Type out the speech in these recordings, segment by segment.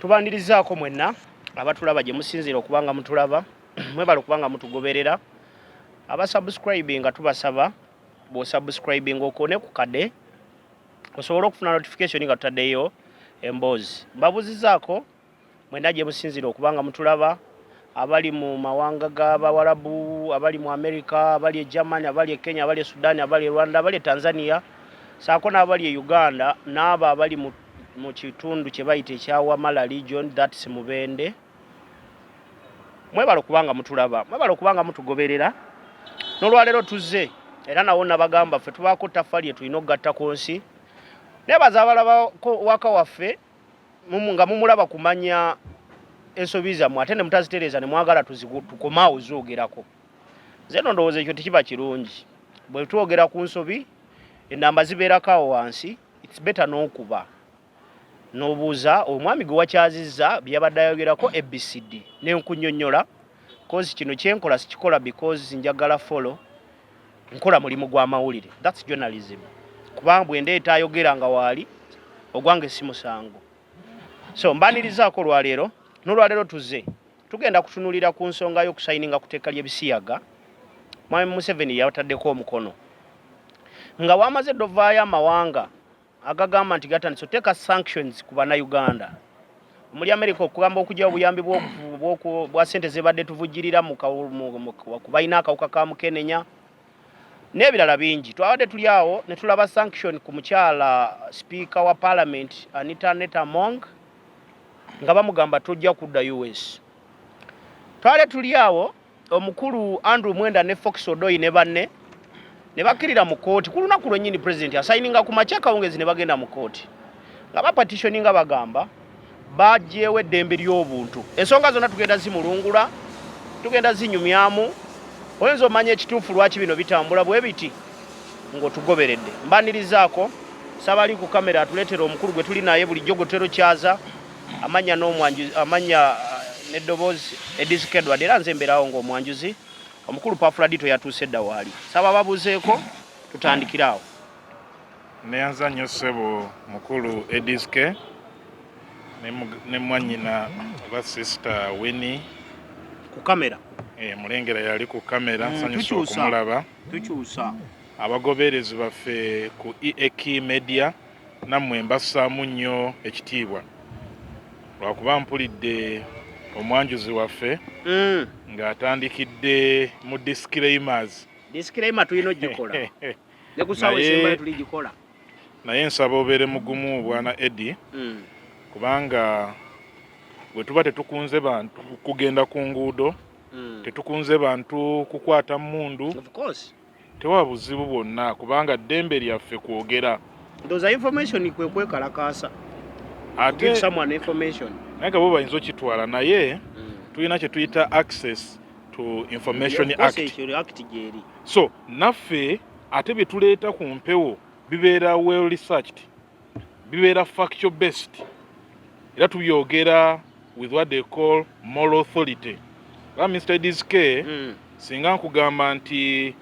Tubanirizaako mwenna abatulaba gye musinziira okuba nga mutulaba. Mwebale okuba nga mutugoberera. Abasubscribinga tubasaba bw'osubscribinga okoone ku kade osobole okufuna notification nga tutaddeyo emboozi. Mbabuuzizaako mwenna gye musinziira okuba nga mutulaba, abali mu mawanga g'Abawarabu, abali mu America, abali e Germany, abali e Kenya, abali e Sudan, abali e Rwanda, abali e Tanzania, saako n'abali e Uganda n'abo abali mu mu kitundu kye bayita ekya Wamala region, that's Mubende. Mwebale okuba nga mutulaba, mwebale okuba nga mutugoberera. N'olwaleero tuzze era nawo nabagamba ffe tubaako ttaffaali lye tulina okugatta ku nsi. Nebaza abalaba waka waffe nga mumulaba kumanya ensobi zammwe ate ne mutazitereeza ne mwagala tukome awo zoogerako. Nze no ndowooza ekyo tekiba kirungi. Bwe twogera ku nsobi ennamba zibeerako awo wansi, it's better n'okuba n'obuuza omwami gwe wakyazizza bye yabadde ayogerako ABCD ne nkunnyonnyola, cause kino kye nkola sikikola because njagala follow, nkola mulimu gwa mawulire, that's journalism, kubanga bwe ndeeta ayogera nga waali ogwange si musango. So mbanirizaako olwaleero. N'olwaleero tuzze tugenda kutunuulira ku nsonga y'okusayininga ku tteeka ly'ebisiyaga Mwami Museveni yataddeko omukono nga wamaze dda ovaayo amawanga agagamba nti gatandise oteeka sanctions ku bannayuganda omuli America okugamba okugyawo obuyambi bwa ssente zebadde tuvujjirira ku balina akawuka ka mukenenya n'ebirala bingi. Twabadde tuli awo ne tulaba sanction ku mukyala sipiika wa parliament Anita Annet Among nga bamugamba tojja kudda US. Twabadde tuli awo omukulu Andrew Mwenda ne Fox Odoi ne banne ne bakkirira mu kkooti ku lunaku lwennyini pulezidenti asayininga ku makya akawungeezi ne bagenda mu kkooti nga bapatitioninga bagamba baggyewo eddembe ly'obuntu. Ensonga zonna tugenda zimulungula, tugenda zinyumyamu, oyinza omanya ekituufu lwaki bino bitambula bwe biti ng'otugoberedde. Mbanirizaako sabali ku kamera atuleetera omukulu gwe tuli naye bulijjo gwe tutera okyaza amannya n'omwanjuzi, amannya n'eddoboozi Edis Kedward, era nze mbeerawo ng'omwanjuzi. Omukulu Pafuladito yatuuse dda waali. Saba babuzeeko tutandikire awo. Neyanza nnyo ssebo mukulu Ediske ne mwannyina oba sister Winnie ku kamera. Mulengera yali ku kamera, nsanyusa okumulaba. Tukyusa. Abagoberezi baffe ku EAK Media nammwe mbassaamu nnyo ekitiibwa lwakuba mpulidde omwanjuzi waffe ng'atandikidde mu disclaimers. Disclaimer tulina ogikola. Ne ku ssaawa esembayo tuligikola. Naye nsaba obeere mugumu bwana Eddie, kubanga bwe tuba tetukunze bantu kugenda ku nguudo, tetukunze bantu kukwata mmundu, Of course. Tewa buzibu bwonna kubanga ddembe lyaffe kwogera. Ndowooza information kwe kwekalakaasa. Ate give someone information. Naye nga bo bayinza okitwala, naye tulina kye tuyita Access to Information Of course, Act. Ekyo act gyeri. So naffe ate bye tuleeta ku mpewo bibeera well researched, bibeera factual based, era tubyogera with what they call moral authority. Ba Mr. Ediske, singa nkugamba nti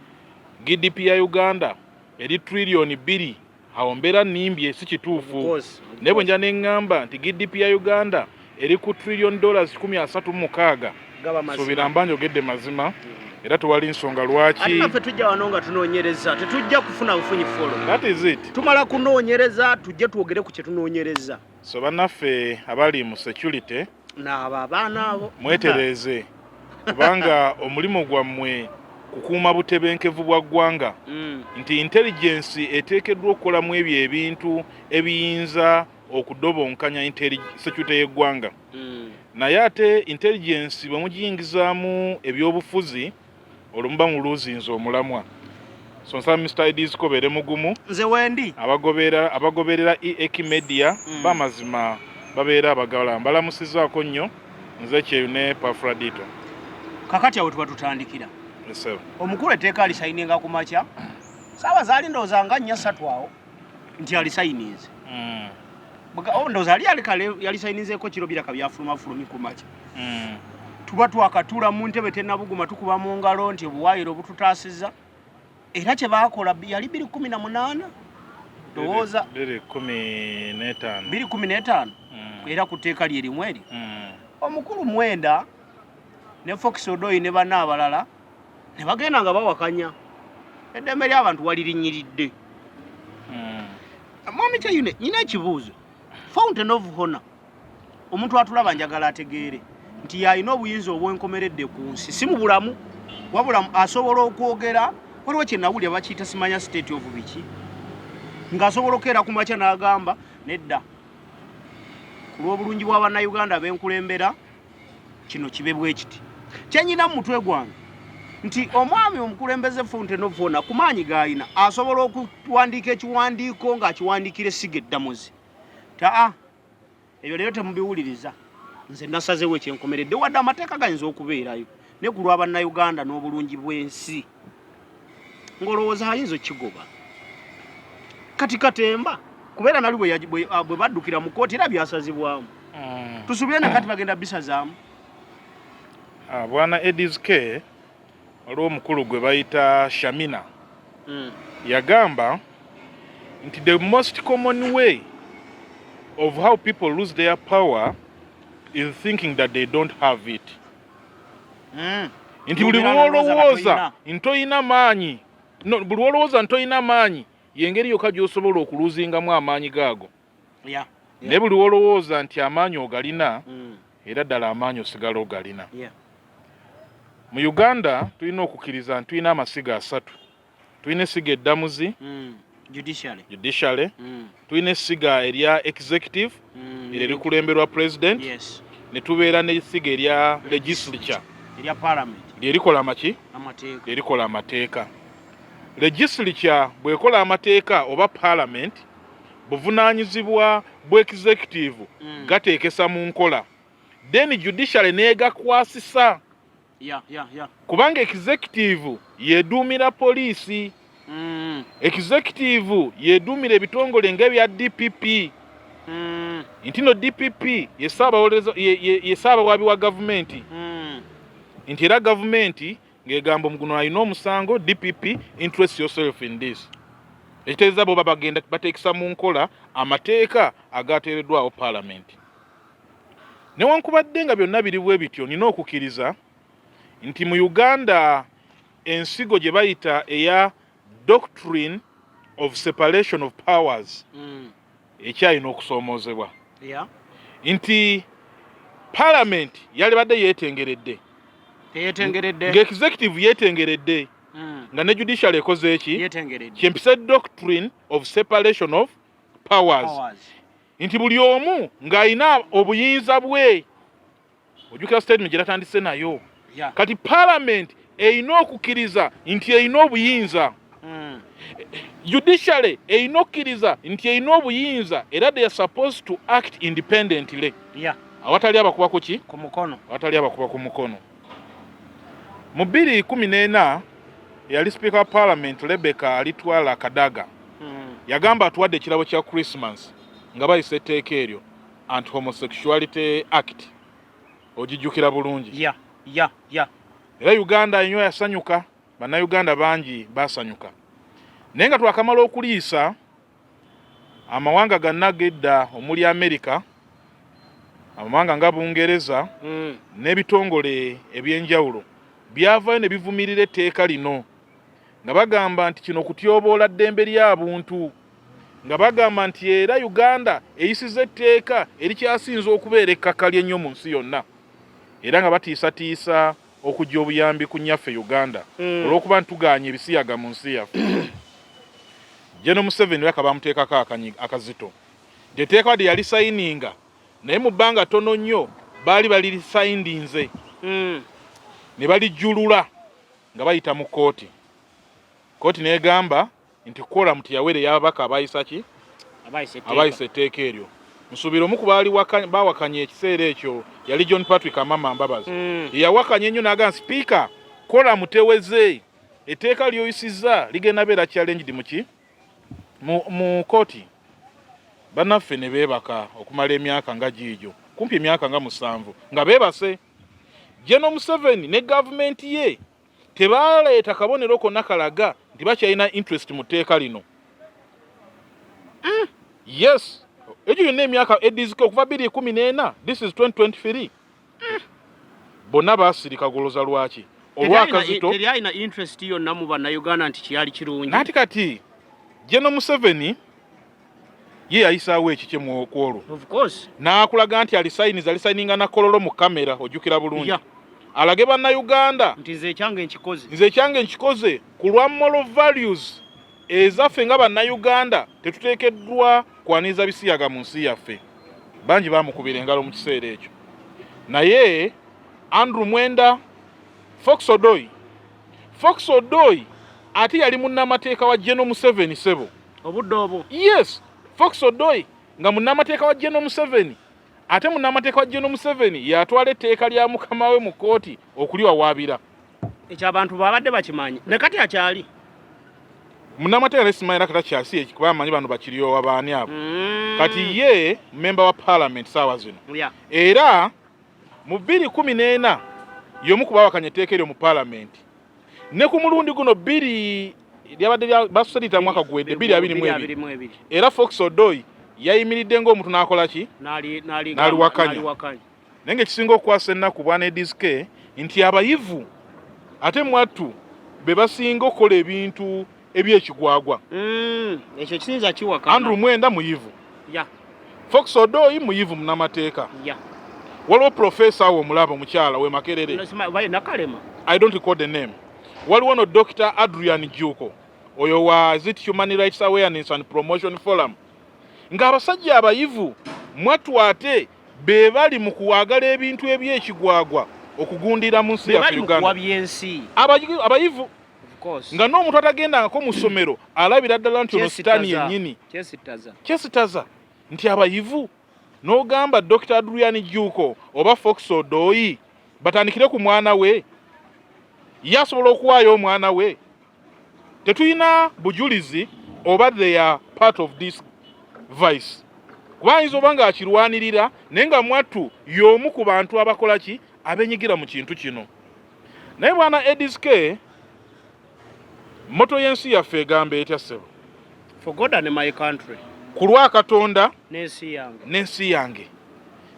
GDP ya Uganda eri trillion 2, awo mbeera nnimbye, si kituufu. Of Naye bwe course. nja ne ŋŋamba nti GDP ya Uganda eri ku trillion dollars 136, Gaba mazima. Suubira mba njogedde mazima, era tewali nsonga Ate lwaki. Naffe tujja wano nga tunoonyereza, tetujja kufuna bufunyi follow. That is it. Tumala kunoonyereza, tujje twogere ku kye tunoonyereza. So bannaffe abali mu security, Naabo abaana abo. Mwetereeze kubanga omulimu gwammwe kukuuma butebenkevu bwa ggwanga, nti intelligence eteekeddwa okukolamu ebyo ebintu ebiyinza okudobonkanya security y'eggwanga. Naye ate intelligence bwe mugiyingizaamu ebyobufuzi, olwo muba muluuzinze omulamwa. So nsaba Mr. Edisko beere mugumu. Nze wendi. Abagoberera EAK Media bamazima babeera abagala. Mbalamusizaako nnyo, nze Kyeyune Pafradito. Kakati awo tuba tutandikira. Yes, sir. Omukulu etteeka alisayininga ku makya. Saawa zaali ndowooza nga nnya ssatu awo nti alisayininze. Oh, ndowooza ali alikale yalisayininzeeko kiro biraka byafuluma fulumi ku makya. Tuba twakatuula mu ntebe tennabuguma, tukuba mu ngalo nti obuwaayiro bututaasizza. Era kye baakola yali 2018 ndowooza. 2015. 2015. Era ku tteeka lye limu eryo omukulu Mwenda ne Fox Odoi ne banna abalala ne bagenda nga bawakanya eddembe ly'abantu walirinyiridde. Mwami Kyeyune, nyina ekibuuzo. Fountain of Honor, omuntu atulaba njagala ategeere nti yalina obuyinza obwenkomeredde ku nsi, si mu bulamu wabula asobola okwogera. Waliwo kye nawulira bakiyita simanya state of biki, ng'asobola okukeera ku makya n'agamba nedda, ku lw'obulungi bwa Bannayuganda benkulembera kino kibe bwe kiti. Kyenyina mu mutwe gwange nti omwami omukulembeze Fountain of Honor ku maanyi g'alina asobola okuwandiika ekiwandiiko ng'akiwandiikira essiga eddamuzi taa ebyo leero temubiwuliriza, nze nasazeewo ekyenkomeredde, wadde amateeka gayinza okubeerayo ne ku lwa Bannayuganda n'obulungi bw'ensi, ng'olowooza ayinza okukigoba. Kati katemba kubeera nali bwe baddukira mu kkooti era byasazibwamu. Tusuubire na kati bagenda bisazaamu. Bwana Edis K, waliwo omukulu gwe bayita Shamina. Yagamba nti the most common way of how people lose their power is thinking that they don't have it. Nti buli lwolowooza ntoyina maanyi, no, buli lwolowooza ntoyina maanyi yengeri yokka gy'osobola okuluzingamu amaanyi gaago. Naye buli lwolowooza nti amaanyi ogalina, era ddala amaanyi osigala ogalina. Mu Uganda tulina okukkiriza nti tulina amasiga asatu. Tulina essiga eddamuzi, judiciary, tulina essiga erya executive, eryo erikulemberwa president, ne tubeera n'essiga erya legislature lyerikola amaki, lyerikola amateeka. Legislature bw'ekola amateeka oba parliament, buvunaanyizibwa bwa executive gateekesa mu nkola, then judiciary n'egakwasisa. Kubanga executive yeduumira poliisi, executive yeduumira ebitongole ng'ebya DPP, nti no DPP ye ssaabawaabi wa gavumenti, nti era gavumenti ng'egamba omuguno alina omusango, DPP interest yourself in this. Ekitegeeza bo bagenda bateekesa mu nkola amateeka agateereddwawo paalamenti. Newankubadde nga byonna biri bwe bityo, nina okukkiriza nti mu Uganda ensigo gye bayita eya doctrine of separation of powers ekyalina okusoomoozebwa, nti parliament yalibadde yeetengeredde, teyetengeredde, nga executive yeetengeredde, nga ne judicial ekoze eki kyempisa doctrine of separation of powers, nti buli omu ng'alina obuyinza bwe. Ojjukira statement gye natandise nayo? Kati parliament erina okukkiriza nti erina obuyinza, judiciary erina okukkiriza nti erina obuyinza, era they are supposed to act independently, awatali abakuba ku ki? Ku mukono. Awatali abakuba ku mukono. Mu 2014 eyali speaker wa parliament Rebecca Alitwala Kadaga yagamba atuwadde ekirabo kya Christmas nga bayisa etteeka eryo, Anti Homosexuality Act. Ogijjukira bulungi? Yeah. Era Uganda enyo yasanyuka, Bannayuganda bangi basanyuka, naye nga twakamala okuliisa amawanga ganna gedda omuli America, amawanga nga Bungereza, n'ebitongole ebyenjawulo byavayo ne bivumirira etteeka lino nga bagamba nti kino kutyoboola ddembe ly'abuntu, nga bagamba nti era Uganda eyisiza etteeka erikyasinze okubeera ekkakali ennyo mu nsi yonna, era nga batiisatiisa okujja obuyambi ku nnyaffe Uganda olw'okuba ntuganye ebisiyaga mu nsi yaffe. General Museveni baka bamuteekako akazito nti etteeka wadde yali sayininga, naye mu bbanga ttono nnyo baali balirisayindinze ne balijjulula nga bayita mu kkooti. Kkooti n'egamba nti quorum teyawere y'ababaka abayisa ki, abayisa etteeka eryo. Nsuubira omu ku baali bawakanya ekiseera ekyo yali John Patrick Amama Mbabazi. Yawakanya ennyo n'agamba, sipiika, quorum teweze, etteeka lyoyisizza ligenda beera challenged muki mu kooti. Bannaffe ne beebaka okumala emyaka nga giigyo, kumpi emyaka nga 7 nga beebase. General Museveni ne gavumenti ye tebaleeta kabonero konna kalaga nti bakyalina interest mu tteeka lino. Yes. Egyo yonna emyaka edizike okuva 2014, this is 2023, bonna basirika. Goloza lwaki? Olwakazito. Teri alina interest yonna mu Bannayuganda nti kyali kirungi. Nati kati General Museveni ye yayisaawo ekikye ku olwo. Of course. N'akulaga nti alisayiniza, alisayininga na kololo mu kamera, ojjukira bulungi. Alage Bannayuganda nti nze ekyange nkikoze. Nze ekyange nkikoze ku lwa moral values ezaffe nga Bannayuganda, tetuteekeddwa kwaniriza bisiyaga mu nsi yaffe. Bangi bamukubira engalo mu kiseera ekyo, naye Andrew Mwenda, Fox Odoi, Fox Odoi ate yali munnamateeka wa General Museveni, sebo. Obudde obwo? Yes, Fox Odoi nga munnamateeka wa General Museveni, ate munnamateeka wa General Museveni yatwala etteeka lya mukama we mu kkooti okuliwawaabira. Ekyo abantu babadde bakimanyi, ne kati akyali. Munnamateeka nesimanyi era katakyasi, kuba amanyi bano bakiryowa baani abo. Kati ye memba wa parliament saawa zino. Era mu 2014 y'omu ku baawakanya etteeka eryo mu parliament, ne ku mulundi guno bbiri lyabadde basolita mwaka guwedde 2022. 22. Era Fox Odoi yayimiridde ng'omuntu n'akola ki? N'aliwakanya. N'aliwakanya. Naye ng'ekisinga okukwasa ennaku, bwana Ediske, nti abayivu ate mwattu be basinga okukola ebintu ebyekigwagwa. Ekyo kiyinza kiwakana. Andrew Mwenda muyivu. Fox Odoi muyivu, munamateeka. Waliwo profesa awo omulaba omukyala we Makerere. Baye Nakalema. I don't recall the name. Waliwo no Dr Adrian Juko, oyo wa, is it Human Rights Awareness and Promotion Forum, ng'abasajja abayivu mwattu ate be bali mu kuwagala ebintu ebyekigwagwa okugundira mu nsi yaffe. Bali mu Uganda. Kuwabya ensi. Abayivu. Of course. Nga n'omuntu atagendangako mu ssomero alabira ddala nti ono sitaani yennyini. Kyesitaza. Kyesitaza nti abayivu n'ogamba Dr Adrian Juko oba Fox Odoi batandikire ku mwana we, ye asobola okuwaayo omwana we? Tetulina bujulizi oba they are part of this vice, kuba ayinza oba ng'akirwanirira, naye nga mwattu y'omu ku bantu abakola ki, abenyigira mu kintu kino. Naye bwana Edisk, motto y'ensi yaffe egamba etya, ssebo? For God and my country. Ku lwa Katonda n'ensi yange. N'ensi yange.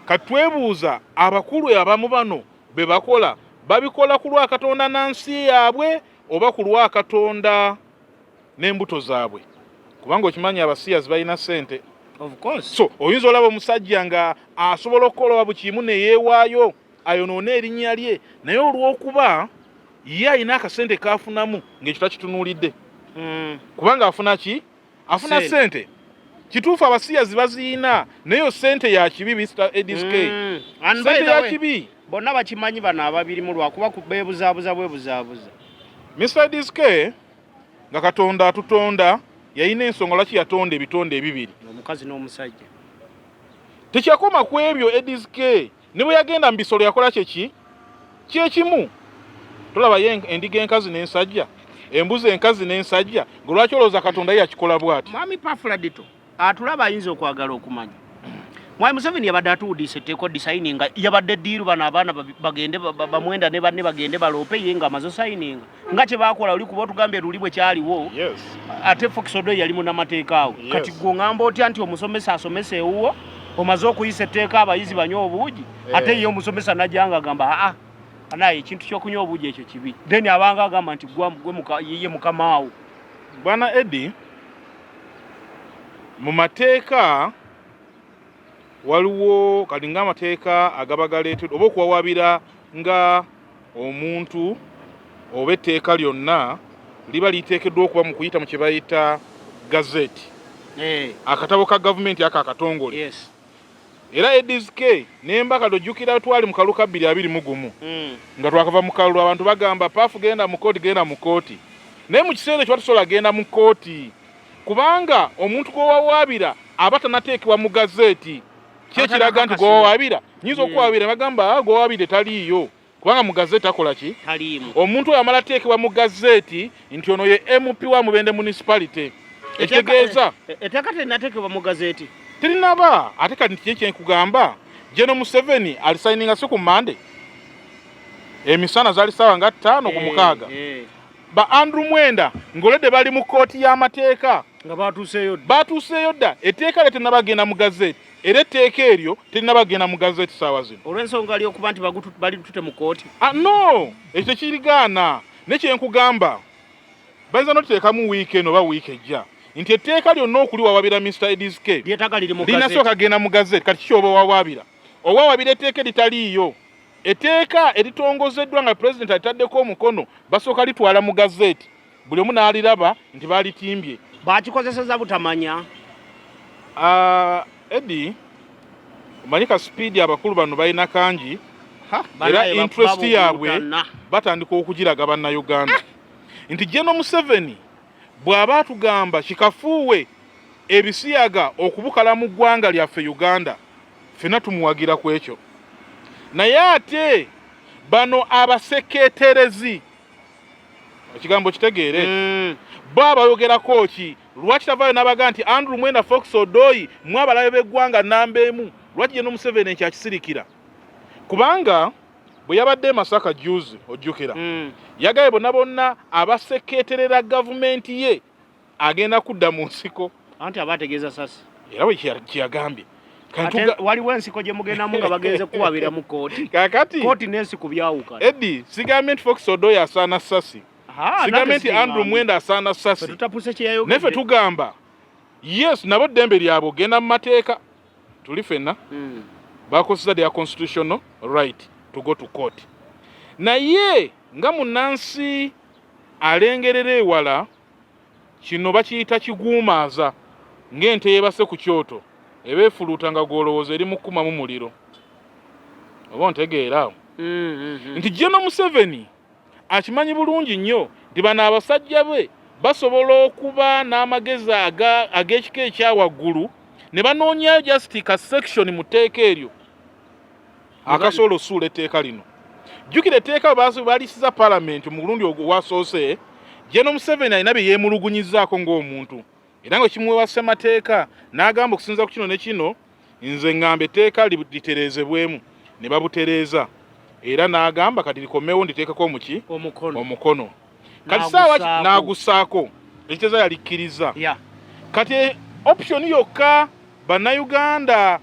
Katwebuuza, abakulu abamu bano be bakola babikola ku lwa Katonda na nsi yaabwe, oba ku lwa Katonda n'embuto zaabwe? Kubanga okimanyi abasiyazi balina ssente. Of course. So oyinza olaba omusajja nga asobola okukola oba bukimu neyeewaayo ayonoone erinnya lye, naye olw'okuba ye alina akasente kafunamu ng'ekyo takitunuulidde. Kubanga afuna ki? Afuna Ssente. Ssente. Kituufu, abasiyazi baziyina, naye sente ya kibi, Mr Edisk. And by Sente the ya way, kibi. Bonna bakimanyi bano ababirimu, lwakuba beebuzaabuza bwebuzaabuza. Mr Edisk, nga Katonda atutonda yalina ensonga lwaki yatonda ebitonde ebibiri, omukazi n'omusajja. Tekyakoma ku ebyo, Edisk, ne bwe yagenda mu bisolo yakola kyeki kyekimu. Tolaba ye endiga enkazi n'ensajja, embuzi enkazi n'ensajja? Gwe lwaki olowooza Katonda ye yakikola bw'ati? Mwami Pafuladito atulaba ayinza okwagala okumanya, Mwami Museveni yabadde atuwudiisa etteeka odisayininga, yabadde deal bano abaana bagende bamwenda ne banne bagende baloope, ye nga amaze osayininga nga kye baakola oli, kuba otugambye luli bwe kyaliwo. Ate Fox Odoi yali munnamateeka awo. Kati gwe oŋŋamba otya nti omusomesa asomesa ewuwo omaze okuyisa etteeka abayizi banywe obuugi, ate ye omusomesa najja nga agamba, aa, naye ekintu ky'okunywa obuugi ekyo kibi, then abanga agamba nti gwe ye mukamaawo? Bwana Edi, mu mateeka waliwo kati ng'amateeka agaba galeeteddwa oba okuwawabira nga omuntu oba etteeka lyonna liba liteekeddwa okuba mu kuyita mu kye bayita gazette, akatabo ka gavumenti ako akatongole. Era Edisk nembaka tojjukira twali mu kalulu ka 2021, nga twakava mu kalulu, abantu bagamba, "Paafu, genda mu kooti, genda mu kooti." Naye mu kiseera ekyo batusobola genda mu kooti, kubanga omuntu gwewawaabira aba tanateekebwa mu gazeeti kyekiraga nti gwewawaabira nyinza okuwaabira, bagamba, "Ah, gwewawaabire taliiyo," kubanga mu gazeeti akola ki? Taliimu. Omuntu oyo amala ateekebwa mu gazeeti nti ono ye MP wa Mubende Municipality, ekitegeeza Etteeka terinateekebwa mu gazeeti. Terinaba. Ate kati nti kyenkugamba, General Museveni alisayininga si ku Mande emisana, zaali saawa nga 5 ku 6. Ba Andrew Mwenda ng'oledde bali mu kooti y'amateeka. Nga batuuseeyo dda. Batuuseeyo dda. Etteeka lyo terinabagenda mu gazeti, era etteeka eryo terinabagenda mu gazeti saawa zino. Olw'ensonga ly'okuba nti balitute mu kooti. Ah, no, ekyo tekirigaana. Naye kyenkugamba, bayinza n'otuteekamu wiiki eno oba wiiki ejja nti etteeka lyonna okuliwawabira Mr. Edis K lyetaaga liri mu linasooka genda mu gazeti. Kati kiki oba owawabira? Owawabira etteeka eritaliiyo. Etteeka eritongozeddwa nga pulezidenti alitaddeko omukono basooka litwala mu gazeti, buli omu n'aliraba nti balitimbye. Bakikozeseza butamanya. Eddie, omanyi ka sipiidi abakulu bano balina kangi, era interest yaabwe batandika okugiraga Bannayuganda nti General Museveni bw'aba atugamba kikafuuwe ebisiyaga okubukala mu ggwanga lyaffe Uganda, ffenna tumuwagira ku ekyo. Naye ate bano abaseketerezi, ekigambo kitegeere, bo abayogerako ki? Lwaki tavaayo n'abaga nti Andrew Mwenda, Fox Odoi, mwe abalabe b'eggwanga namba emu? Lwaki General Museveni ekyakisirikira? Kubanga bwe yabadde e Masaka juzi, ojjukira, yagambye bonna bonna abaseketerera gavumenti ye agenda kudda mu nsiko. Anti aba ategeeza sasi. Era bwe kyeyagambye. Waliwo ensiko gye mugendamu nga bagenze kuwabira mu kooti. Kaakati kooti n'ensiko byawukana. Eddie, sigambye nti Fox Odoi asaana sasi. Sigambye nti Andrew Mwenda asaana sasi. Tutapuse kye yayogedde. Naffe tugamba yes, nabo ddembe lyabwe ogenda mu mateeka, tuli ffenna bakozesa their constitutional right to go to court. Naye nga munnansi alengerera ewala, kino bakiyita kiguumaaza ng'ente yeebase ku kyoto eba efuluuta nga gw'olowooza eri mu kukumamu muliro. Oba ontegeera awo? Nti General Museveni akimanyi bulungi nnyo nti bano abasajja be basobola okuba n'amagezi ag'ekika ekya waggulu ne banoonyayo just ka section mu tteeka eryo akasobola osuula etteeka lino. Jjukira etteeka balisiza palamenti mu mulundi ogwo wasoose, General Museveni alina bye yeemulugunyizzaako ng'omuntu, era nga kimuwewa ssemateeka n'agamba okusinziira ku kino ne kino nze ŋŋamba etteeka litereezebwemu, ne babutereeza, era n'agamba kati likomewo nditeekeko omuki omukono. Kati saawa n'agusaako, ekiteeza yalikkiriza. Kati option yokka Bannayuganda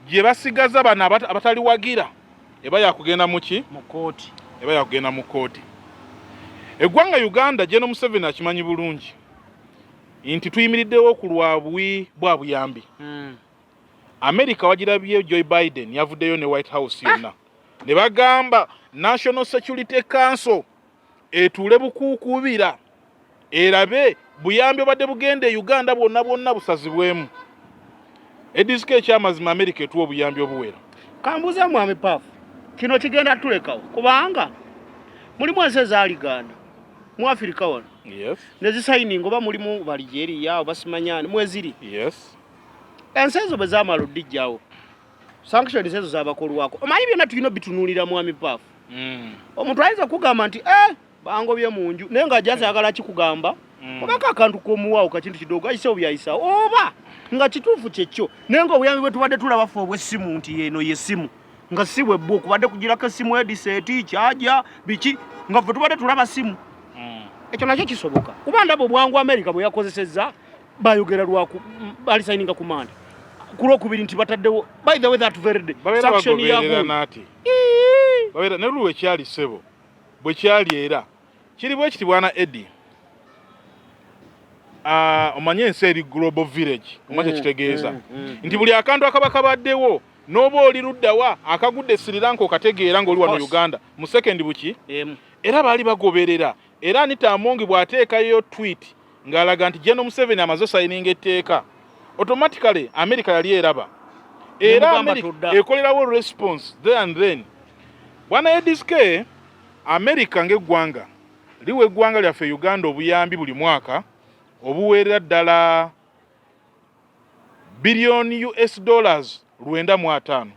gye basigaza bano abataliwagira eba yakugenda mu ki? Mu kooti. Eba yakugenda mu kooti. Eggwanga Uganda, General Museveni akimanyi bulungi nti tuyimiriddewo ku lwa buwi bwa buyambi. America wagirabye, Joe Biden yavuddeyo ne White House yonna ne bagamba National Security Council etuule bukuukuubira erabe buyambi obadde bugenda e Uganda bwonna bwonna busazibwemu. Edisika ekyamazima America etuwa obuyambi obuwera. Kambuuze mwami Paafu, kino kigenda tulekawo kubanga mulimu ensi ezaaliganda mu Afirika wano ne zisayininga, oba mulimu Baligeria oba simanyani mweziri. Ensi ezo bwe zaamala oddijjawo sanctions ezo zabakolwako, omanyi byonna tulina obitunuulira mwami Paafu. Omuntu ayinza okugamba nti bangobye mu nju, naye nga jaza ayagala kikugamba obako akantu k'omuwaawo kakintu kidogo ayisewo byayisawo, oba nga kituufu kyekyo, naye nga obuyambi bwe tubadde tulaba ffe obw'essimu nti eno y'essimu nga si bwe bwo kubadde kugirako essimu ediseeti kyaja biki nga ffe tubadde tulaba simu. Ekyo nakyo kisoboka kuba ndaba obwangu Amerika bwe yakozesezza, bayogera lwaku balisayininga ku manda ku lwokubiri nti bataddewo, by the way, that very day sanction ya nati babeera ne lulu ekyali ssebo bwe kyali era kiri bwe kiti. Bwana Eddie, omanye ensi eri global village, omanyi kyekitegeeza nti buli akantu akaba kabaddewo n'oba oli luddawa akagudde Sri Lanka okategeera ng'oli wano Uganda mu sekendi buki. Era baali bagoberera, era Anita Amongi bw'ateekayo tweet ng'alaga nti General Museveni amaze osayininga etteeka, automatically America yali eraba, era America ekolerawo response there and then. Bwana Edisk, America ng'eggwanga liwa eggwanga lyaffe Uganda obuyambi buli mwaka obuweerera ddala biliyoni US dollars 950,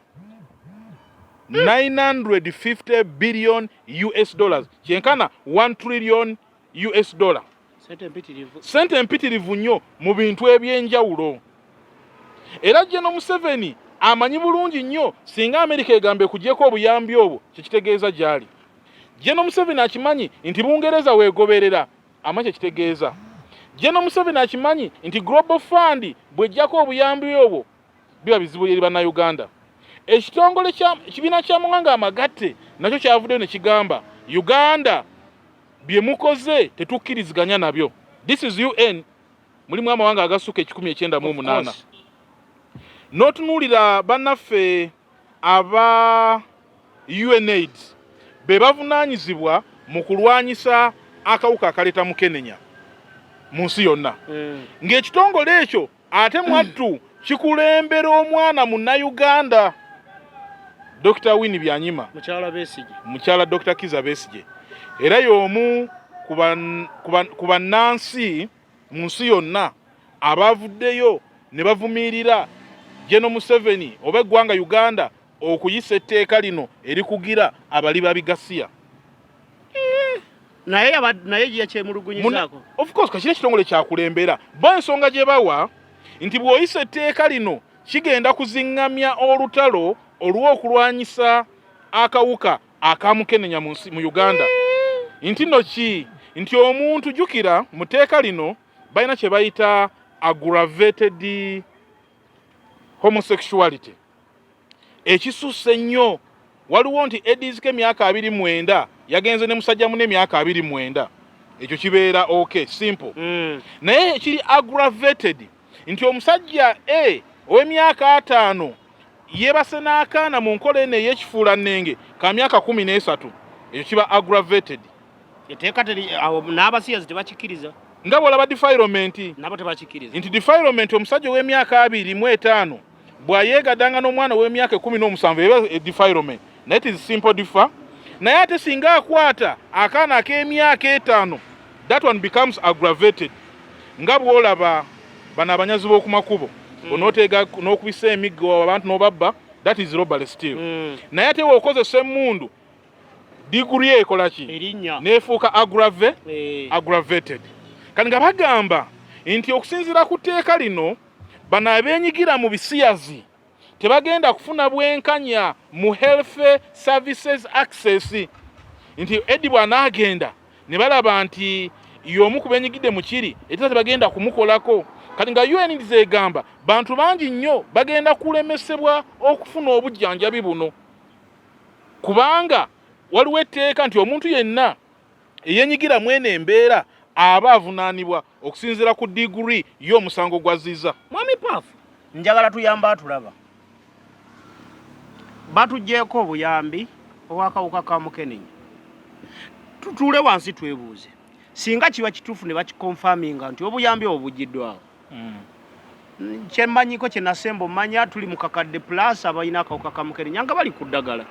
950 billion US dollars, kyenkana 1 trillion US dollar. Sente empitirivu nnyo mu bintu ebyenjawulo. Era General Museveni amanyi bulungi nnyo singa Amerika egamba ekugyeko obuyambi obwo kyekitegeeza gy'ali. General Museveni akimanyi nti Bungereza weegoberera, amanyi kyekitegeeza. General Museveni akimanyi nti Global Fund bw'ejjako obuyambi obwo biba bizibu eri Bannayuganda. Ekitongole kya ekibiina ky'amawanga amagatte nakyo kyavuddeyo ne kigamba Uganda bye mukoze tetukkiriziganya nabyo. This is UN, mulimu amawanga agasukka 198. N'otunuulira bannaffe aba UNAIDS be bavunaanyizibwa mu kulwanyisa akawuka akaleeta mukenenya mu nsi yonna, ng'ekitongole ekyo ate mwattu kikulembera omwana Munnayuganda Dr. Winnie Byanyima, Mukyala Besigye. Mukyala Dr. Kiza Besigye, era y'omu ku bannansi mu nsi yonna abavuddeyo ne bavumirira General Museveni oba eggwanga Uganda okuyisa etteeka lino erikugira abali babigasiya. Naye yakyemulugunyizaako. Of course, kakiri ekitongole kyakulembera bo ensonga gye bawa nti bw'oyisa etteeka lino kigenda kuziŋŋamya olutalo olw'okulwanyisa akawuka akamukenenya mu nsi mu Uganda, nti nno ki nti omuntu, jjukira mu tteeka lino balina kye bayita aggravated homosexuality ekisusse ennyo. Waliwo nti Edis k'emyaka 29 yagenze ne musajja munne emyaka 29, ekyo kibeera okay, simple. Naye kiri aggravated nti omusajja a ow'emyaka 50 yeebase n'akaana mu nkola eno ey'ekifuulannenge ka myaka 13, ekyo kiba aggravated. Etteeka teri awo, n'abasiyazi tebakikkiriza. Nga bw'olaba defilement. Nabo tebakikkiriza. Nti defilement, omusajja ow'emyaka 25 bw'ayeegaddanga n'omwana ow'emyaka 17 eba defilement, naye it is simple defa. Naye ate singa akwata akaana ak'emyaka 5, that one becomes aggravated. Nga bw'olaba bano abanyazi b'oku makubo, onooteega n'okubisa emiggo abantu n'obabba, that is robbery still. Naye ate w'okozesa emmundu, degree ekola ki? Erinnya. Neefuuka aggravated. Kati nga bagamba nti okusinziira ku tteeka lino, bano abeenyigira mu bisiyazi tebagenda kufuna bwenkanya mu health services access, nti Edi bw'anaagenda ne balaba nti y'omu ku beenyigidde mu kiri era tebagenda kumukolako. Kati nga UNAIDS egamba bantu bangi nnyo bagenda kulemesebwa okufuna obujjanjabi buno, kubanga waliwo etteeka nti omuntu yenna eyenyigira mu eno embeera aba avunaanibwa okusinziira ku degree y'omusango gwazziza. Mwami Paafu, njagala tuyamba atulaba. Batuggyeko obuyambi obwakawuka ka mukenenya. Tutuule wansi twebuuze, singa kiba kituufu ne bakiconfirminga nti obuyambi obwo buggiddwawo, kyemmanyiko kye nasemba omanya tuli mu kakadde plus abalina akawuka ka mukenenya nga bali ku ddagala.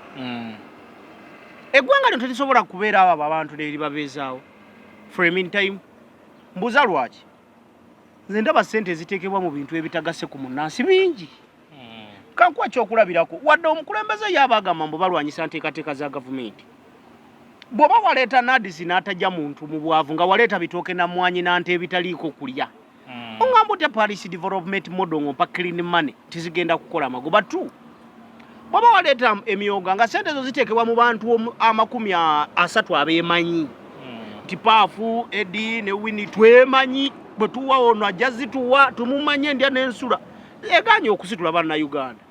Eggwanga lino terisobola kubeera abo abantu neribabeezaawo for a meantime. Mbuuza lwaki? Nze ndaba ssente eziteekebwa mu bintu ebitagase ku munnansi bingi. Kankuwa kyokulabirako, wadde omukulembeze ye aba agamba mbu balwanyisa nteekateeka za gavumenti, bw'oba waleeta NAADS n'atajja muntu mu bwavu, nga waleeta bitooke na mmwanyi nante ebitaliiko kulya, oŋŋamba otya Paris Development Model ng'ompa clean money tizigenda kukola amagoba? Tu bw'oba waleeta emyoga nga sente ezo ziteekebwa mu bantu 30 abeemanyi nti Paafu, Edi ne Wini twemanyi, bwe tuwa ono ajja zituwa, tumumanye endya n'ensula eganye okusitula Bannayuganda,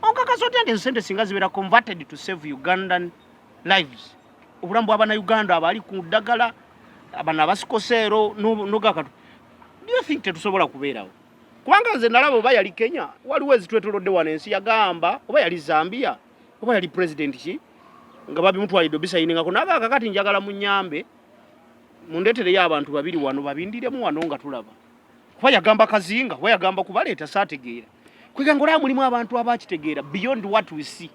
onkakasa otya nti ezo sente singa zibeera converted to save Ugandan lives, obulamu bw'Abannayuganda abali ku ddagala, bano abasikoseero nogakatu, do you think tetusobola kubeerawo? Kubanga nze nalaba oba yali Kenya, waliwo ezitwetolodde wano ensi, yagamba oba yali Zambia oba yali president ki nga babimutwalidde obisayiningako, naga kakati njagala munyambe mundeetereyo abantu babiri wano babindiremu wano nga tulaba, kuba yagamba kazinga oba yagamba kubaleeta, saategeera. Kweganga olaba mulimu abantu abakitegeera beyond what we see.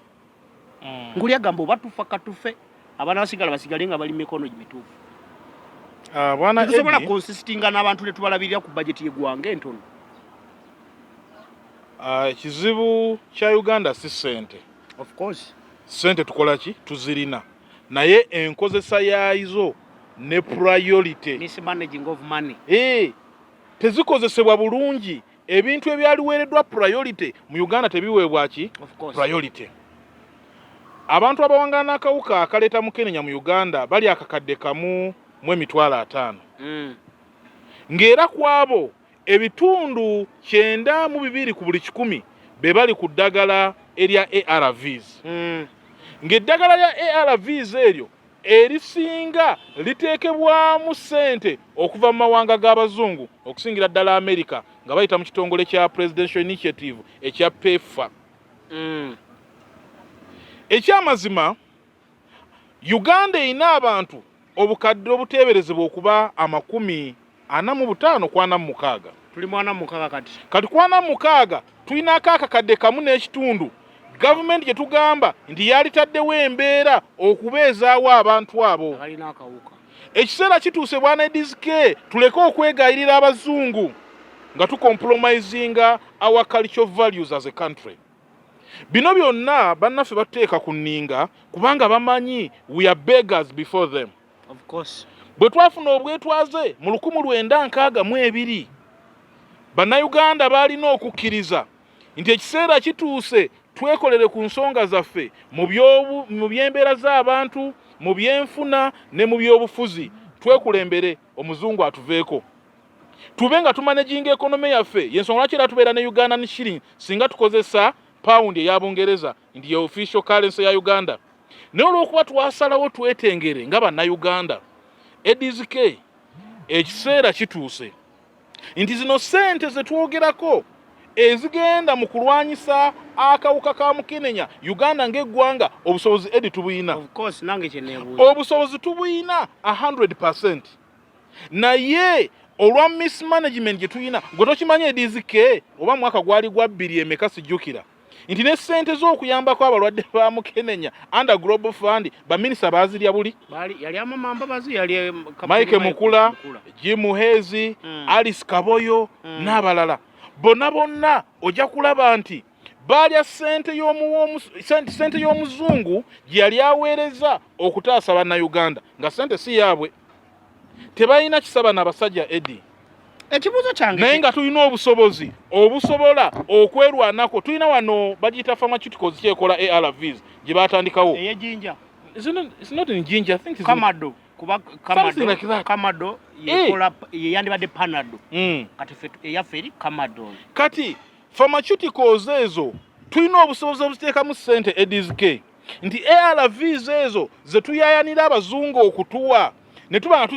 Nguli agamba oba tufa katufe, abaana basigala basigale nga bali mikono mituufu. Ah, bwana Tetusobola Eddie, consistinga n'abantu ne tubalabirira ku budget y'eggwanga entono. Ah, ekizibu kya Uganda si ssente. Of course. Ssente tukola ki, tuzirina, naye enkozesa yaazo ne priority. Mismanaging of money. Eh, tezikozesebwa bulungi. Ebintu ebyaliweereddwa priority mu Uganda tebiweebwa ki Of course. priority. Abantu abawangana n'akawuka akaleeta mukenenya mu Uganda bali 1,050,000. Ng'era ku abo 92 ku buli 100 be bali ku ddagala erya ARVs. Ng'eddagala lya ARVs eryo erisinga liteekebwamu ssente okuva mu mawanga g'abazungu, okusingira ddala America, nga bayita mu kitongole kya Presidential Initiative ekya PEPFAR. Ekyamazima, Uganda erina abantu obukadde obuteeberezebwa okuba 45 ku 46. Tuli 46 kati. Kati ku 46 tulinako akakadde 1.5, gavumenti gye tugamba nti yalitaddewo embeera okubeezaawo abantu abo. Abalina akawuka. Ekiseera kituuse, bwana Edizike, tuleke okwegayirira abazungu nga tucompromisinga our cultural values as a country. Bino byonna bannaffe batuteeka ku nninga kubanga bamanyi we are beggars before them. Of course. Bwe twafuna obwetwaze mu 1962, Bannayuganda baalina okukkiriza nti ekiseera kituuse twekolere ku nsonga zaffe mu by'embeera z'abantu, mu byenfuna ne mu byobufuzi, twekulembere, omuzungu atuveeko, tube nga tumanaginga economy yaffe. Yensonga lwaki era tubeera ne Ugandan shilling singa tukozesa pound eya Bungereza nti ye official currency ya Uganda. Naye olw'okuba twasalawo twetengere nga Bannayuganda, Edizk, ekiseera kituuse nti zino ssente ze twogerako ezigenda mu kulwanyisa akawuka ka mukenenya, Uganda ng'eggwanga obusobozi, Edi, tubuyina. Of course, nange kyeneebuuza. Obusobozi tubuyina 100%, naye olwa mismanagement gye tulina, gwe tokimanyi, Edizike, oba mwaka gwali gwa bbiri emeka sijjukira, nti ne ssente z'okuyambako abalwadde ba mukenenya under Global Fund baminisita baazirya buli. Baali yali Amama Mbabazi, yali Captain. Mike Mukula, Jim Muhwezi, Alice Kaboyo n'abalala bonna bonna, ojja kulaba nti baalya sente y'omuzungu gye yali aweereza okutaasa Bannayuganda, nga sente si yaabwe. Tebalina kisaba n'abasajja, Edi. Ekibuuzo kyange Naye nga tulina obusobozi obusobola okwerwanako. Tulina wano bagiyita pharmaceuticals kyekola ARVs gye batandikawo. Ey'ejinja. It's not in Jinja, I think it's in Kamado, kuba Something like that. Kamado yekola, yeyandibadde Panado. Kati ffe eyaffe eri Kamado. Kati pharmaceuticals ezo tulina obusobozi obuziteekamu ssente, Edizk, nti ARVs ezo ze tuyayanira abazungu okutuwa, ne tuba nga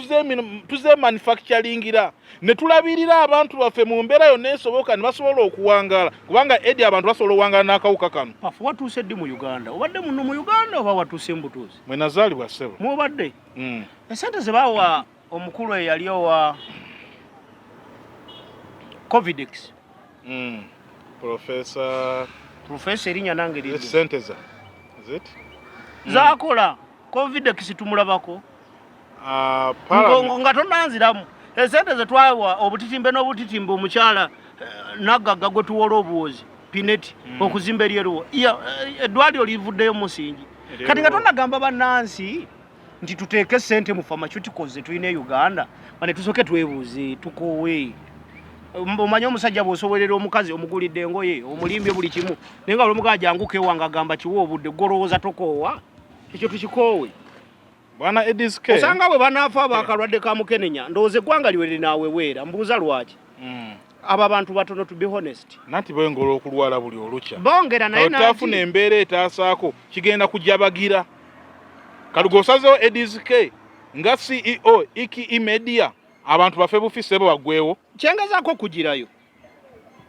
tuzemanufacturingira ne tulabirira abantu baffe mu mbeera yonna esoboka ne basobola okuwangaala, kubanga, Edi, abantu basobola okuwangaala n'akawuka kano. Pafu, watuuse ddi mu Uganda? Obadde muno mu Uganda oba watuuse mu butuuzi? Mwe nazaalibwa, ssebo. Mwobadde? Esente ze bawa omukulu eyali owa Covidex. Professor Professor, erinnya nange liryo. Senteza. Is it? Zakola Covidex tumulabako? Nga tonanziramu, esente ze twawa obutitimbe n'obutitimbe omukyala naggagga gwe tuwola obuwozi Pineti okuzimba eryeruwo, eddwaliro livuddeyo musingi kati nga tonagamba bannansi nti tuteeke sente mu pharmaceuticals zetulina e Uganda, bane tusooke twebuuze, tukoowe. Omanyi omusajja bw'osowerera omukazi, omugulidde engoye, omulimbye buli kimu, naye nga olwomugaa janguka ewange, agamba kiwa obudde, gwolowooza tokoowa? Ekyo tukikoowe. Bwana Ediske. Osanga bwe banaafa abakalwadde ka mukenenya, ndowooza eggwanga liwe linaaweweera. Mbuuza lwaki abo abantu batono, to be honest. Nanti bwengera okulwala buli olukya. Bongera naye. Otafuna embeera etaasaako kigenda kujabagira. Kati osazeewo, Ediske, nga CEO Eke Media, abantu bafe bufi, sebo, baggwewo. Kyengezaako okugirayo,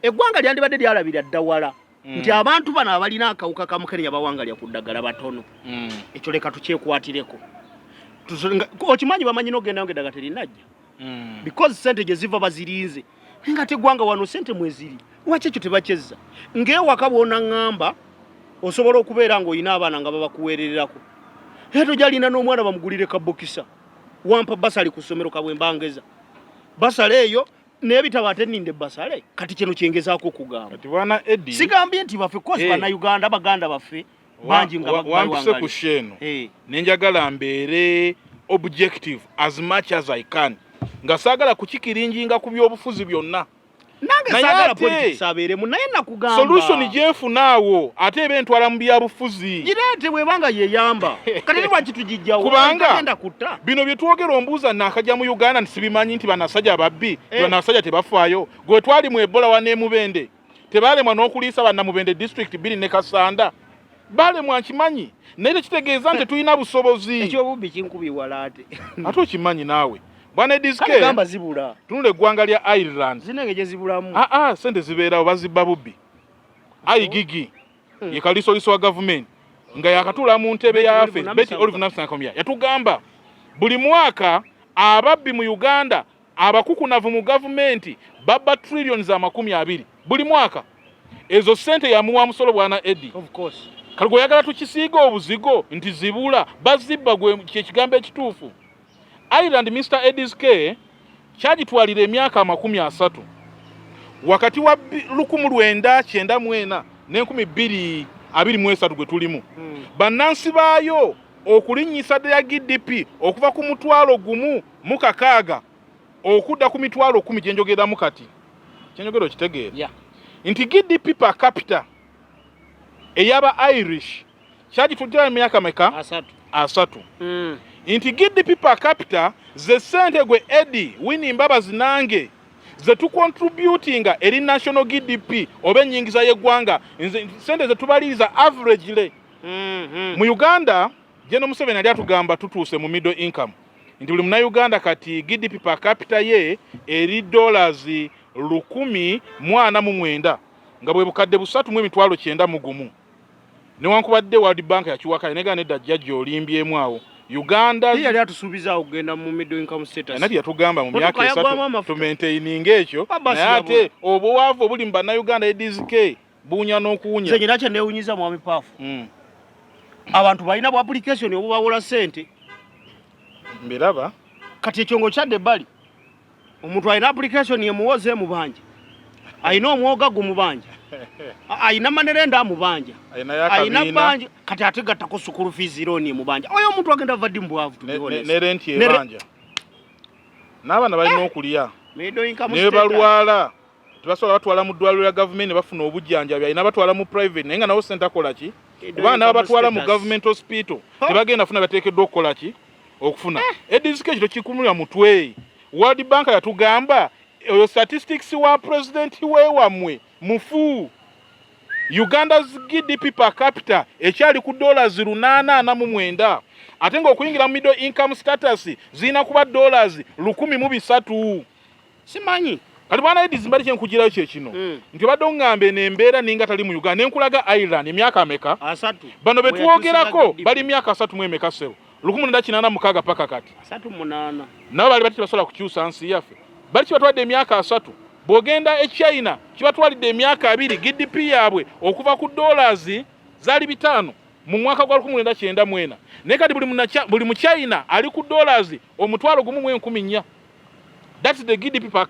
eggwanga lyandibadde lyalabira ddawala nti abantu bano abalina akawuka ka mukenenya bawangalya ku ddagala batono. Ekyo leka tukyekwatireko. Okimanyi bamanyi n'ogendayo nga eddagala terinajja because sente gye ziva bazirinze, naye nga teggwanga wano sente mweziri, lwaki ekyo tebakyezza? Ng'ewaka bw'onaŋŋamba osobola okubeera ng'olina abaana nga babakuweerererako, naye tojalina n'omwana bamugulire kabokisa, wampa basale ku ssomero kabwembangeza basale eyo n'ebitabo, ate ninde basale. Kati kino kyengezaako okugamba. Kati bwana Edi, Sigambye nti baffe kozi Bannayuganda, baganda baffe bangi nga wampise ku bawangali. Sheeno Eh. nenjagala mbeere objective as much as I can, nga saagala kukikirinjinga ku byobufuzi byonna. Nange Naye saagala ate- politics abeeremu, naye nakugamba Solution gyenfuna awo ate eba entwala mu byabufuzi. Gireete bwebanga yeyamba, kati lwaki tugijjawo? Kubanga- Tagenda kutta. Bino bye twogera ombuuza naakajja mu Uganda nti sibimanyi nti bannasajja babbi, Eh. bannasajja tebafaayo. Gwe twali mu Ebola wa Nemubende, tebalemwa n'okuliisa bannamubende district bbiri ne Kasanda. Balemwa nkimanyi, naye tekitegeeza nti tulina busobozi. Ekyobubbi kinkubi wala ate. Ate okimanyi naawe, bwana Kale Ediske. gamba zibula. Tunula eggwanga lya Ireland. Zinenge gye zibulamu. Aa, sente zibeerawo, bazibba bubbi. Aigigi ye kalisoliso wa gavumenti nga yakatuula mu ntebe Betty yaffe Olive Betty Namusanka. Olive Namusankamya yatugamba buli mwaka ababbi mu Uganda, abakukunavu mu gavumenti, babba trillions 20 buli mwaka. Ezo sente yamuwa musolo, bwana Edi. Of course. Kale gwe oyagala tukisiiga obuzigo nti zibula, bazibba, gwe kyekigambo ekituufu. Ireland, Mr Edis K, kyagitwalira emyaka 30 wakati wa 1994 n'e 2023 gwe tulimu, bannansi baayo okulinnyisa ddala GDP okuva ku 1,060 okudda ku 10,000 gyenjogeramu kati. Kyenjogera okitegeera? Yeah. Nti GDP per capita ey'aba Irish kyagitujjira emyaka meka? 30. 30. Nti GDP per capita ze ssente gwe Edi Wini Mbabazi nange ze tucontributinga eri national GDP oba ennyingiza y'eggwanga, nze sente ze tubaliriza averagely. Mu Uganda, General Museveni yali atugamba tutuuse mu middle income, nti buli munnayuganda kati GDP per capita ye eri dollars 1,049, nga bwe 391,091, newankubadde World Bank yakiwakanya negana nedda, jjajja olimbyemu awo. Uganda Ye yali atusuubiza okugenda mu middle income status. Nati yatugamba mu myaka Motoka yaggwamu 3 amafuta. tumaintaininga ekyo. Basi Naye ate obwavu obuli mu bannayuganda, Edizk, buwunya n'okuwunya. Nze nyina kye neewunyiza, mwami Paafu. Abantu balina bu application obubawola ssente. Mbiraba. Kati ekyo ng'okyadde ebbali, omuntu alina application emuwoza emubanja, alina omwoga gumubanja, alina money lender amubanja, alinayo alina akabiina. Banja kati ate gattako school fees loan emubanja. Oyo omuntu agenda va ddi mu bwavu, to be honest? Ne renti ebanja, n'abaana balina okulya. Middle income Ne status. balwala tebasobola batwala mu ddwaliro lya gavumenti ne bafuna obujjanjabi, alina batwala mu private, naye nga nawo sente akola ki? Kubanga nabo batwala mu status. government hospital tebagenda funa bateekeddwa okukola ki? Okufuna. Edizika, ekyo tokikumulira mutwe. World Bank yatugamba oyo statistics wa president we wammwe mufu. Uganda's GDP per capita ekyali ku dollars 849, ate ng'okuyingira mu middle income status zirina kuba dollars 1,003. Simanyi. Kati bwana Edis, mbali kyenkugirayo kyekino, nti obadde oŋŋamba eno embeera ninga tali mu Uganda, nenkulaga Ireland emyaka ameka? 30. Bano Bwe betwogerako yatuusiza bali myaka 30 mu emeka, ssebo? 1986 paka kati. 38. Nabo bali bati tebasobola kukyusa nsi yaffe. Bali kibatwadde emyaka 30. Bw'ogenda e China kibatwalidde emyaka 20, GDP yaabwe okuva ku dollars zaali 500 mu mwaka gwa 1994, naye kati buli mu China ali ku dollars 14,000. That's the GDP per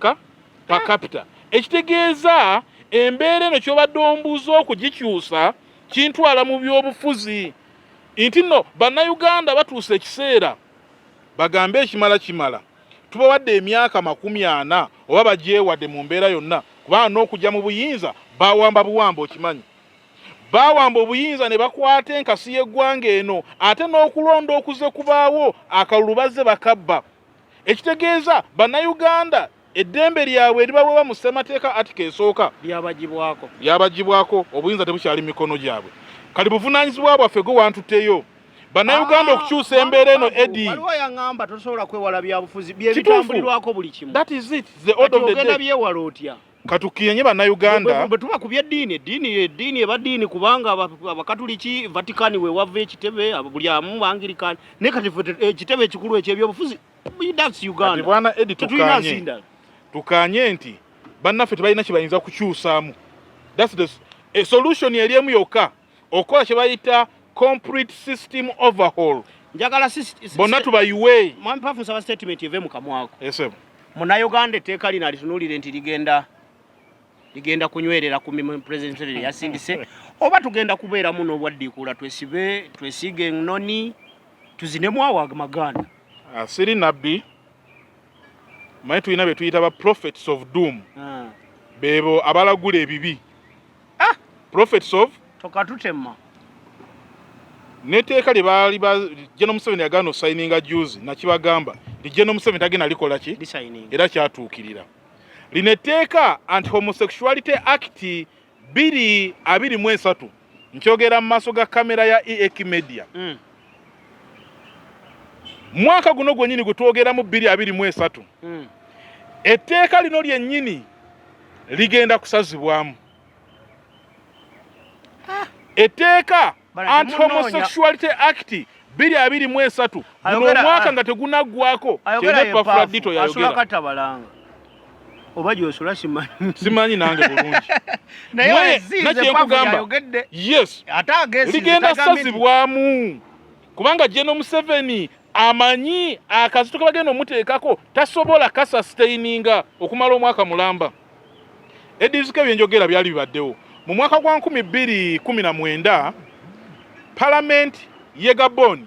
capita. Ekitegeeza embeera eno kyobadde ombuuza okugikyusa kintwala mu byobufuzi, nti nno bannayuganda batuuse ekiseera bagambe ekimala kimala, tubawadde emyaka 40 oba bagyewadde mu mbeera yonna, kubanga n'okujja mu buyinza bawamba buwamba. Okimanyi bawamba obuyinza ne bakwata enkasi y'eggwanga eno, ate n'okulonda okuze kubaawo akalulu bazze bakabba. Ekitegeeza bannayuganda eddembe lyabwe eribaweebwa mu ssemateeka article esooka Lyabagibwako. Lyabagibwako, obuyinza tebukyali mu mikono gyabwe. Kati buvunaanyizibwa bwaffe, gwe wantutteyo, bannayuganda, okukyusa embeera eno, Edi. Waliwo yaŋŋamba tosobola kwewala byabufuzi, bye Kituufu. bitambulirwako buli kimu. That is it, the order Kati of the ogenda day. byewala otya? Katukiyenye bannayuganda. Bwe tuba ku byeddiini, eddiini eba ddiini, kubanga abakatuliki Vatican we wava ekitebe, buli amu Anglikani, naye kati ffe ekitebe ekikulu ekyebyobufuzi, that's Kati Uganda. bwana Edi, Tetulina tukanye nsi ndala. Tukanye nti bannaffe tebalina kye bayinza kukyusaamu. That's the solution eri emu yokka, okukola kye bayita complete system overhaul. Njagala Bonna tubayiwe. Mwami Pafu, nsaba statement eve mu kamwako. Esebo. Munnayuganda, etteeka lino alitunuulire nti ligenda kunywerera ku mirimu President Museveni yasindise, oba tugenda kubeeramu n'obwaddiikuula, twesibe, twesiige ennoni, tuzinemu awo amaganda? Ah, siri nabbi, manyi tulina be tuyita ba prophets of doom. Bebo abalagula ebibi. Ah! Prophets of tokatutema. N'etteeka lye baali ba General Museveni yagaana osayininga juzi, nakibagamba nti General Museveni tagenda likola ki, era kyatuukirira. Lino etteeka Anti Homosexuality Act 2023, nkyogera mu maaso ga kamera ya EAK Media. Mwaka guno gwennyini gwe twogeramu 2023, etteeka lino lyennyini ligenda kusazibwamu. Etteeka Bana, Anti Homosexuality Act 2023, guno omwaka nga tegunaggwako, ayogera kyene Epafrodito asula yayogera. Katabalanga oba gyosula simanyi. Simanyi nange bulungi. Naye wezinze nakyenkugamba. Yayogedde. Yes. Ate agesinze. Ligenda tagambye nti- sazibwamu kubanga General Museveni amanyi akazito ke bagenda omuteekako tasobola kasustaininga okumala omwaka mulamba. Edizike byenjogera byali bibaddewo mu mwaka gwa 2019, palamenti ye Gabon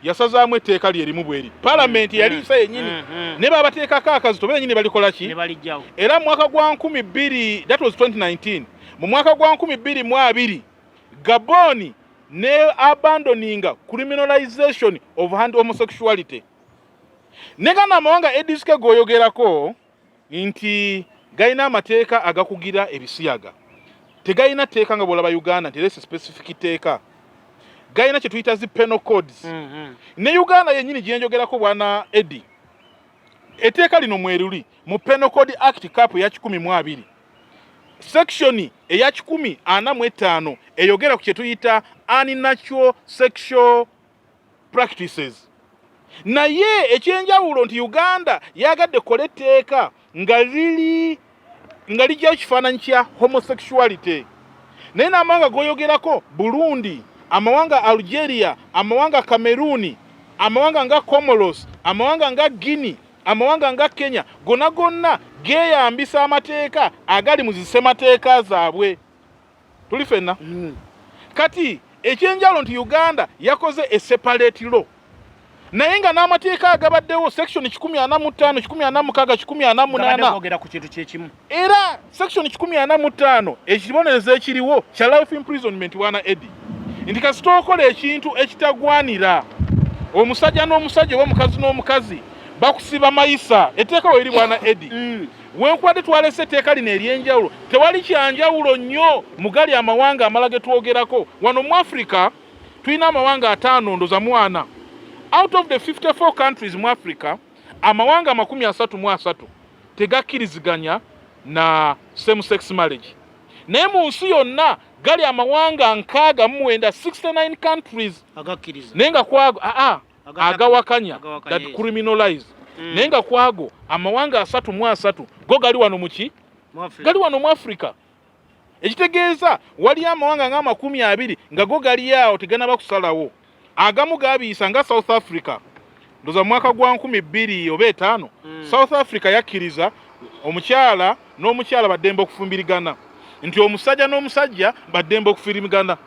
yasazaamu etteeka lyerimu bweri. Palamenti yali isa yennyini, ne babateekako akazito benyini balikola ki? Ne balijjawo. Era mu mwaka gwa nkumi bbiri, that was 2019, mu mwaka gwa 2020 Gabon ne abandoninga criminalization of hand homosexuality. Ne gano amawanga ediske goyogerako nti galina amateeka agakugira ebisiyaga, tegalina tteeka nga bw'olaba Uganda nti erese specific tteeka. Galina kye tuyita zi penal codes. Ne Uganda yennyini gyenjogerako, bwana Edi, etteeka lino mweruli mu Penal Code Act Cap eya 120, section eya 145 eyogera ku kye tuyita unnatural sexual practices. Naye ekyenjawulo nti Uganda yagadde kola etteeka nga liri nga lijjayo kifaananyi kya homosexuality. Naye n'amawanga goyogerako, Burundi, amawanga Algeria, amawanga Cameroon, amawanga nga Comoros, amawanga nga Guinea, amawanga nga Kenya, gonna gonna geeyambisa amateeka agali mu zisemateeka zaabwe. Tuli fenna. Kati ekyenjawulo nti Uganda yakoze a separate law, naye nga n'amateeka agabaddewo, section 145, 146, 148, boogera ku kintu kyekimu. Era section 145, ekibonerezo ekiriwo kya life imprisonment, bwana Edi, nti kasita okola ekintu ekitagwanira omusajja n'omusajja oba omukazi n'omukazi, bakusiba mayisa. Etteeka weeri, bwana Edi. Wenkubadde twalese etteeka lino ery'enjawulo, tewali kyanjawulo nnyo mu gali amawanga amala ge twogerako. Wano mu Africa tulina amawanga 50 ndoza mwana out of the 54 countries mu Africa, amawanga 33 tegakkiriziganya na same sex marriage. Naye mu nsi yonna gali amawanga 69, 69 countries agakkiriza. Naye nga kwago aa agawakanya, Agawakanya, that yes. criminalize. Naye nga kwago amawanga 33 go gali wano muki? Mu Africa. Gali wano mu Africa. Ekitegeeza wali amawanga nga 20 nga go gali awo teganaba kusalawo. Agamu gabiisa nga South Africa, ndoza mu mwaka gwa 2000 oba 5. South Africa yakkiriza omukyala n'omukyala baddembe okufumbirigana, nti omusajja n'omusajja baddembe okufumbirigana.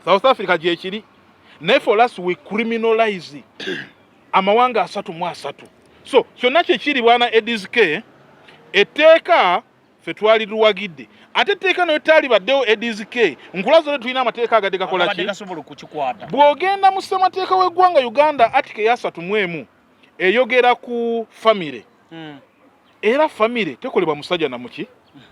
South Africa gyekiri. Naye for us we criminalize amawanga 33. So kyonna kyekiri, bwana Edisk, etteeka ffe twali luwagidde, ate etteeka nayo taalibaddewo. Edisk, nkulazo le tulina amateeka agadde gakola Agabadde ki? Gasobola okukikwata. Bw'ogenda mu ssemateeka w'eggwanga Uganda, article eya 31 eyogera ku famire. Era famire tekolebwa musajja na muki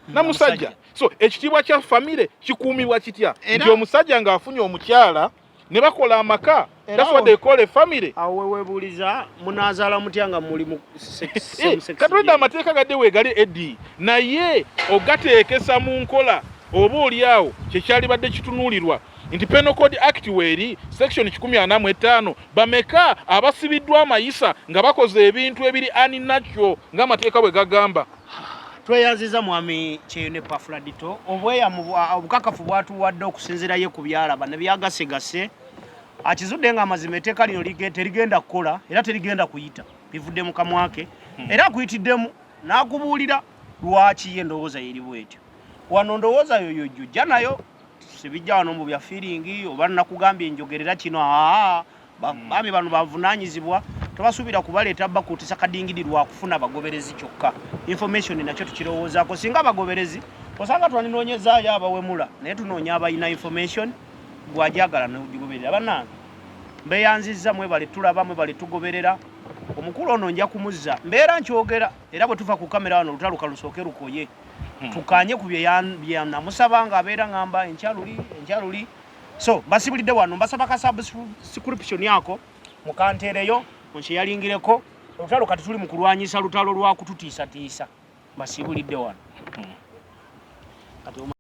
na musajja. So ekitiibwa kya famire kikuumibwa kitya? Nti omusajja ng'afunye omukyala ne bakola amaka. That's what they call a family. Awo weweebuuliza munaazaala mutya nga muli mu same sex? Katulidde amateeka gadde weegali, Edi, naye ogateekesa mu nkola oba oli awo kyekyalibadde kitunuulirwa nti Penal Code Act weeri section 145. Bameka abasibiddwa amayisa nga bakoze ebintu ebiri unnatural ng'amateeka bwe gagamba? Tweyanziza mwami Kyeyune Pafuladito obweyamu obukakafu bwatuwadde okusinziira ye ku byalaba ne byagasegase, akizudde nga amazima etteeka lino terigenda kukola era terigenda kuyita. Bivudde mu kamwa ke era akuyitiddemu n'akubuulira lwaki ye endowooza yeri bwetyo. Wano ndowooza yo yojjojja nayo sibijja wano mu bya feeling oba nakugambye njogerera kino. Aa, baami bano bavunaanyizibwa, tobasuubira kubaleeta bakuutisa kadingidi lwakufuna bagoberezi kyokka. Information nakyo tukirowoozaako. Singa abagoberezi osanga twaninoonyezaayo abawemula, naye tunoonya abalina information, gwajagala nogigoberera. Bannange, mbeyanzizza, mwebale tulaba, mwebale tugoberera. Omukulu ono nja kumuzza, mbeera nkyogera era bwe tuva ku kamera wano, olutalo kalusooke lukoye, tukanye ku bye namusaba nga abeera ngamba enkyaluli enkyaluli. So mbasibulidde wano, mbasaba ka subscription ako mukanteereyo, mukyeyalingireko. Olutalo kati tuli mu kulwanyisa lutalo lwa kututiisatiisa. Mbasibulidde wano. Kati.